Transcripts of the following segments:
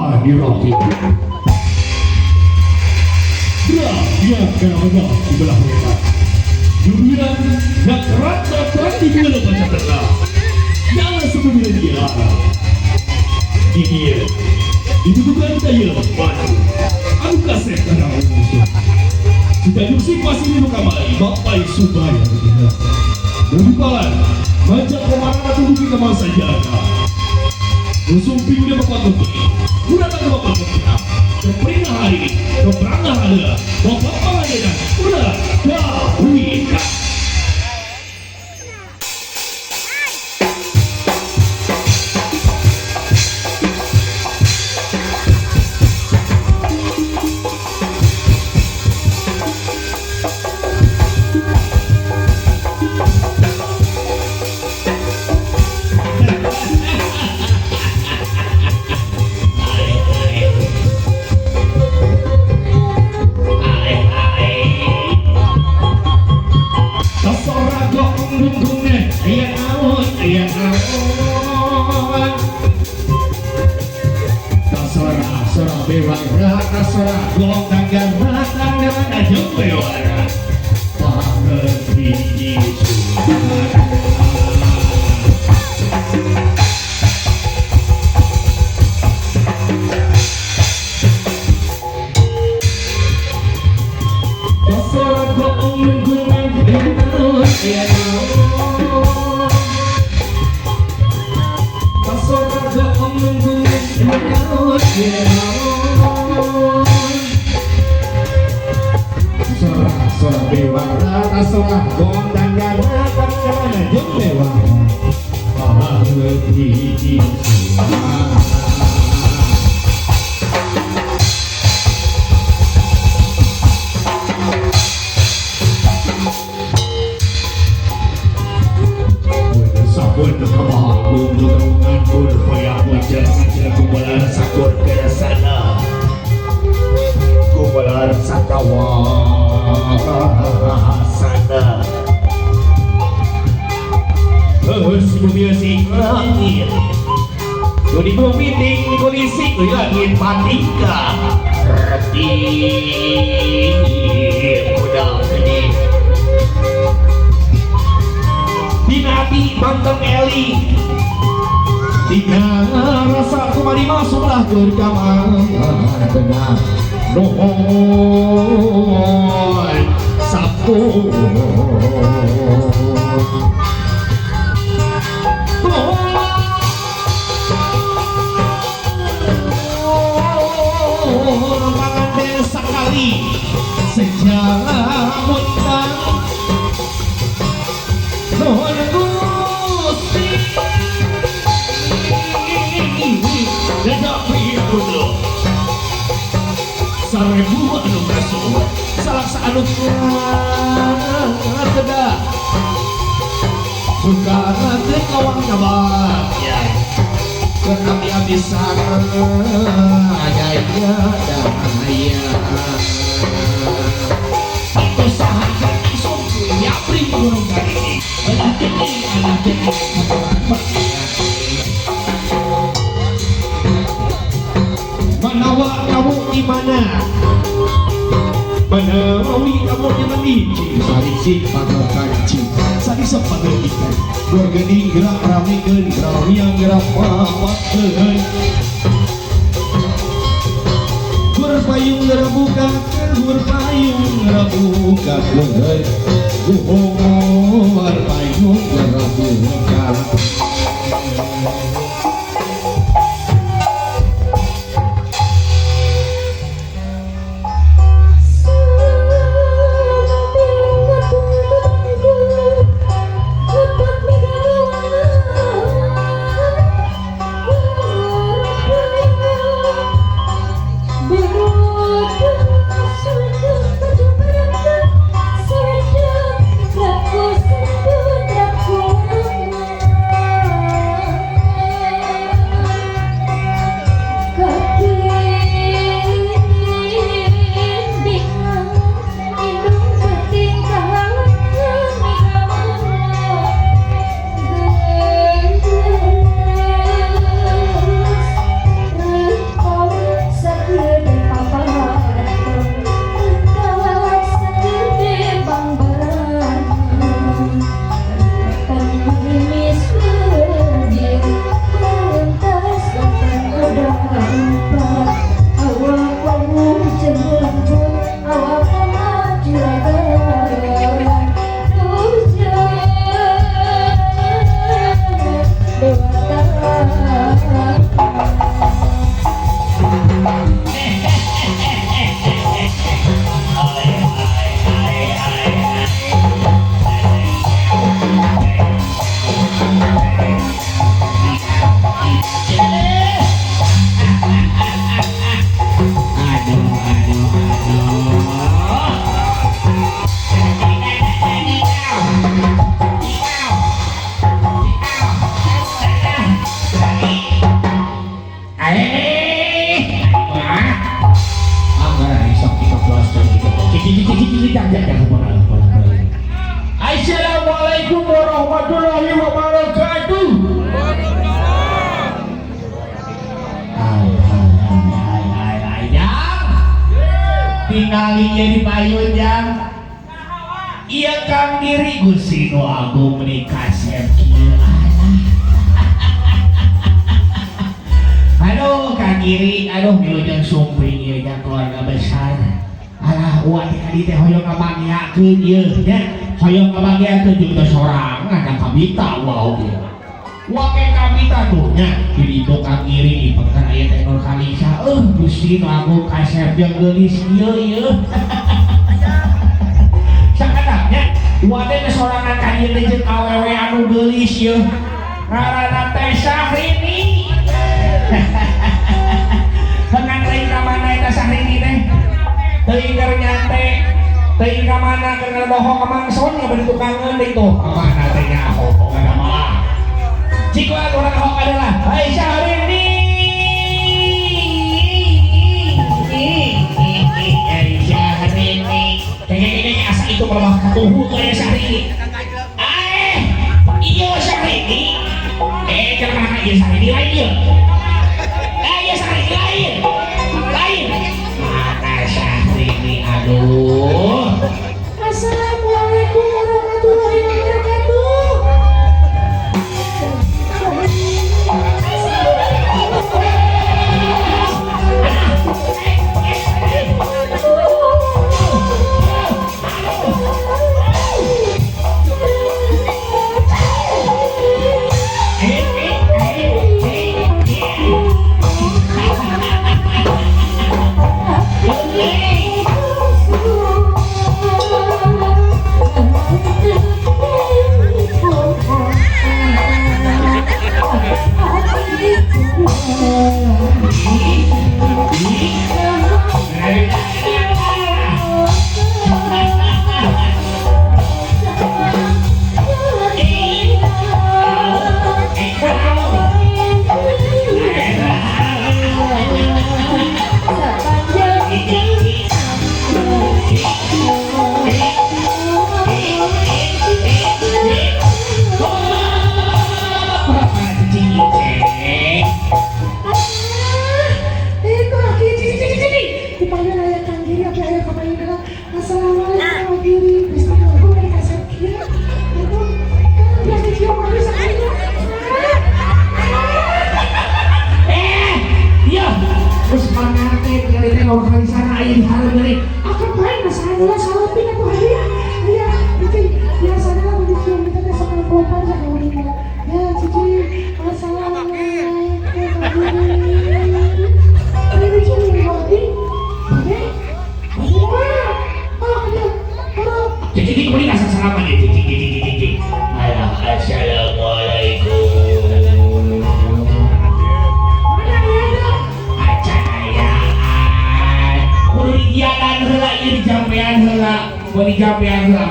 Bismillahirrahmanirrahim. Ya, kenapa di belah mereka? Jumlah yang rata-rata di dalam baca tengah. Jangan sebelum dia. Ini dibutuhkan daya maju. Anu kasep kana musuh. Jika musik masih di kamari, Bapak Subaya begitu. Bukalan, baca komarana tubuh ke masa jaga. Musumping dia bapak tutup. Udah tak bapak tutup. Keperina hari, keperana ada, bapak pangadenan, udah dahuika. ieu di payun jang. Ieu Kang Giri Gusti nu agung meuni kasep kieu. Aduh Kang Giri, aduh wilujeng sumping ieu jang keluarga besar. Alah uang teh kadi teh hoyong ngabanggiakeun ieu nya. Hoyong ngabanggiakeun jeung teh sorangan da kabita wow ge. Wake kabita tuh nya di ditu Kang Giri dipeker aya teh Nur Kalisa. Gusti nu agung kasep jeung geulis ieu ieu. Sakadapnya wade teh sorangan ka dieu teh jeung awewe anu geulis ieu. Ngaranna teh Syahrini. Hengan lain ka mana eta Syahrini teh? Teuing keur nyate, teuing ka mana keur ngalodohong ka Mangson nya bari tukangeun deui tuh. Ka mana teh nyaho pokona mah. Cik orang ahok adalah Hai Syahrini. Hai Syahrini. Kayaknya asa itu melemah katuhu tuh ya Syahrini. Iya Syahrini. Jangan mana iya Syahrini lain iya. Iya Syahrini lain. Lain. Mana Syahrini aduh. Assalamualaikum warahmatullahi wabarakatuh.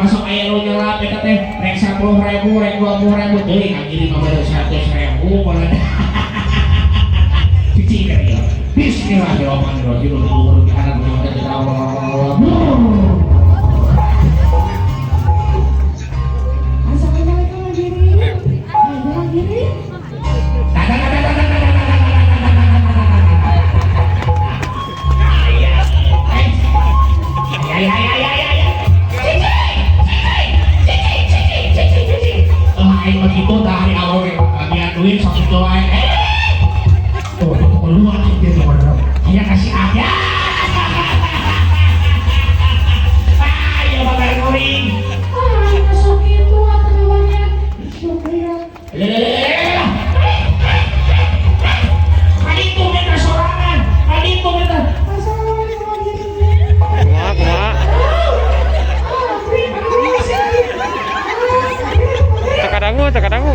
Masuk aya nu nyelap eta teh rek 10.000 rek 20.000 deui Kang Giri mah baru 100.000 mun. Cicing ka dieu. Bismillahirrahmanirrahim. Assalamualaikum Kang Giri. Ada Kang Giri. Begitu dari awal bagian duit sok itu wae. Tuh keluar dia tuh. Dia kasih aja. Ayo bakar kuring. Ah, sok itu atuh ya. Kaditu minta sorangan. Kaditu minta. Assalamualaikum Kang Giri. Kumaha? Tekadangu.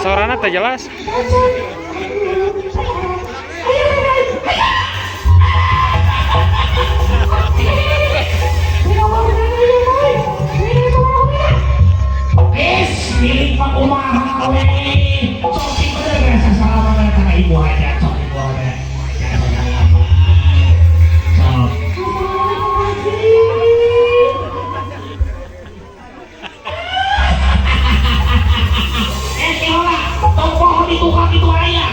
Suaranya tak jelas. Milik Pak Umar we. Sok bener rasa salaman ka ibu hajat sok ibu hajat. Sok. Tong poho di tukang itu aya.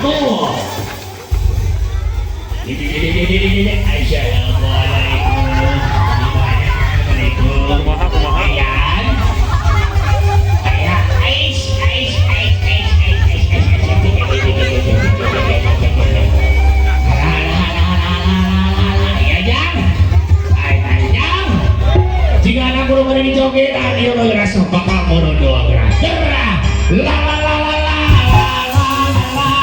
Kudu bari dijogetan ieu mah geura sok bakal monodo geura. Gerah. La la la la la la la la.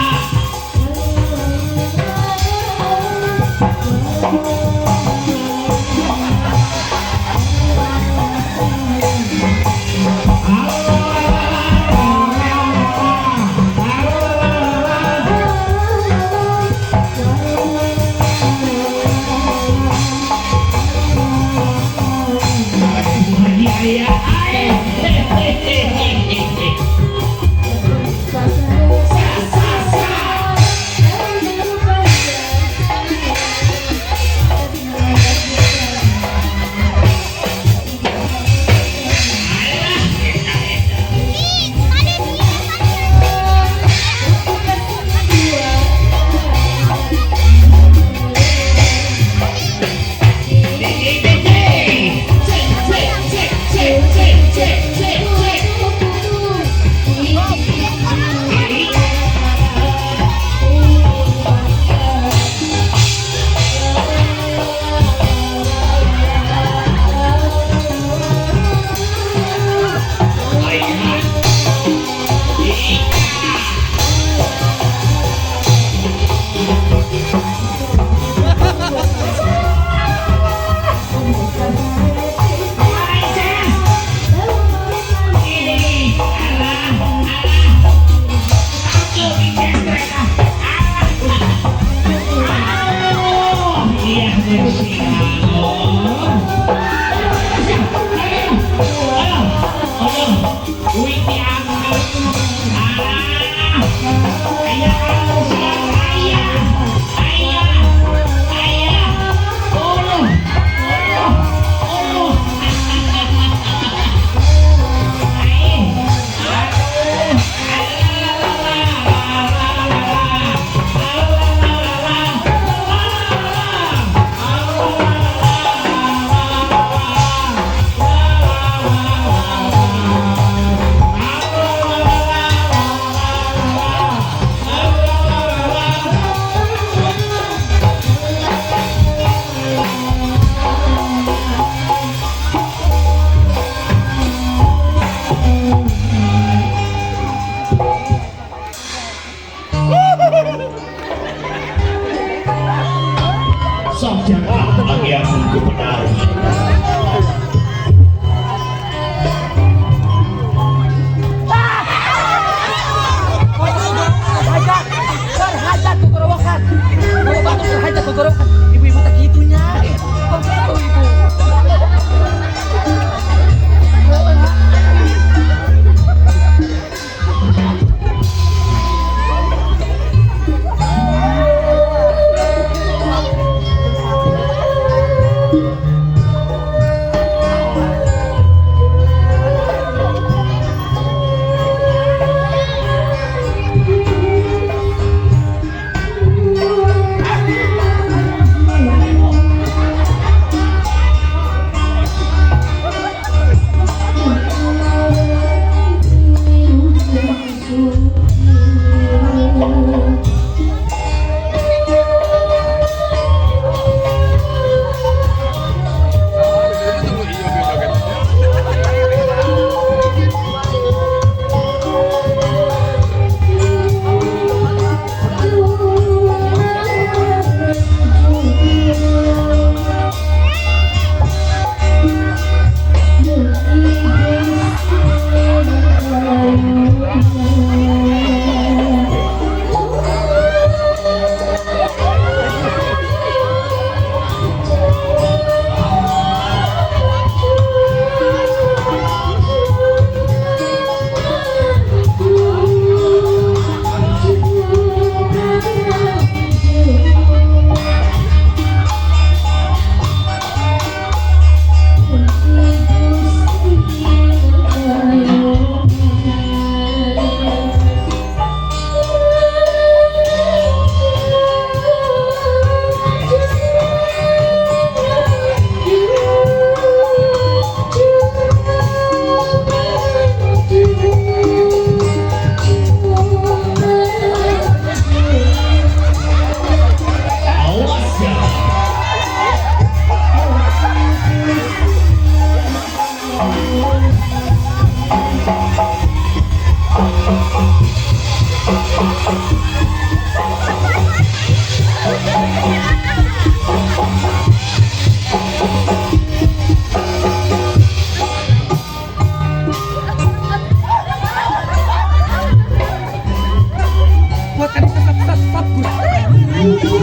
Iya, iya. Ayo.